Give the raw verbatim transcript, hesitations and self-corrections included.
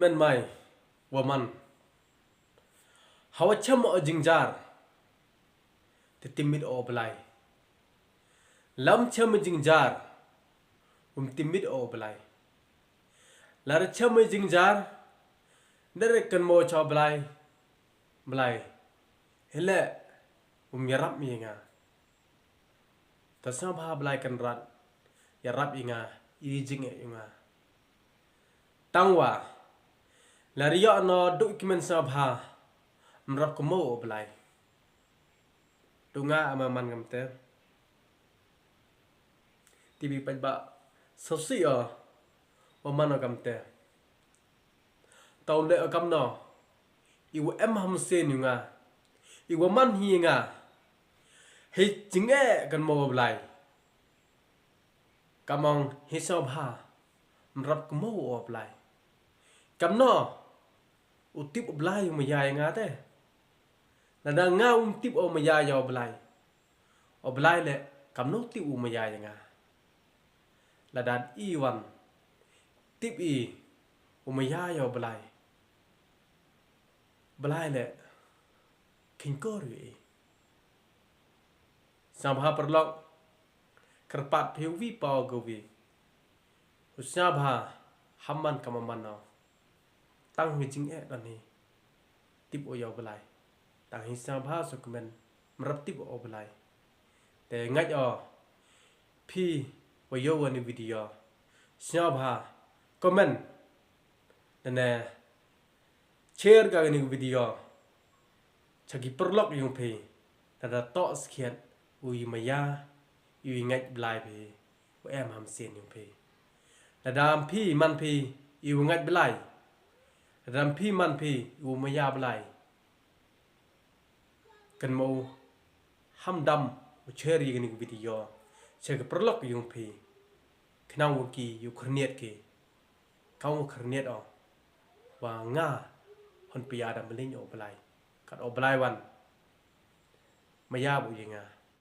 Men mai, wa man. Hawa chem o jingjar, te tipmit o Blai. Lam chem o jingjar, um tipmit o Blai. Lar chem o jingjar, dere kan mo cha Blai, Blai. Hele, um yarap mi nga. Ta sñiawbha Blai Kynrad, yarap i nga, i jingeh i nga. Tangwa, la ri yoh no du ki men sñiawbha, mrap kynmoo o Blai. Du nga ama man kamte. Tibi pait ba, sawsi o, wa man o kamte. Tau le o kamno, i wa em hamsien yong nga, i wa man hi nga, hi jingeh kynmoo o Blai. Kamong hi sñiawbha, mrap kynmoo o Blai. Kamno, u tip o Blai u maya ya nga te. Lada nga um tip o maya ya o Blai. O Blai le, kamno tip u maya ya nga. Lada i wan, tip i, u maya ya o Blai. Blai le, khingkor i. Sñiawbha paralok, kyrpad phi u wi pa o ka wi. U sñiawbha, ham man kam man o. Tang hi jingeh don hi. Tip o ya o Blai. Tang hi sñiawbha sa comment, mrap tip o Blai. Te ngait o, phi wa yoh wa ni video. Sñiawbha, comment. Dane, share ka ni video. Cha ki paralok yong phi. Lada toh skhiat, u i maya, u i ngait Blai phi. U em hamsien yong phi. Lada phi man phi, i u ngait Blai. Lada phi man phi, i u maya Blai. Kynmoo, ham dam, u share ya kani ka video. Cha ki paralok yong phi. Khnang wa ki, u khyrniat ki. Kam u khyrniat o. Wa nga, hon pia da mlien o Blai. Kat o Blai wan. Maya bu ya nga.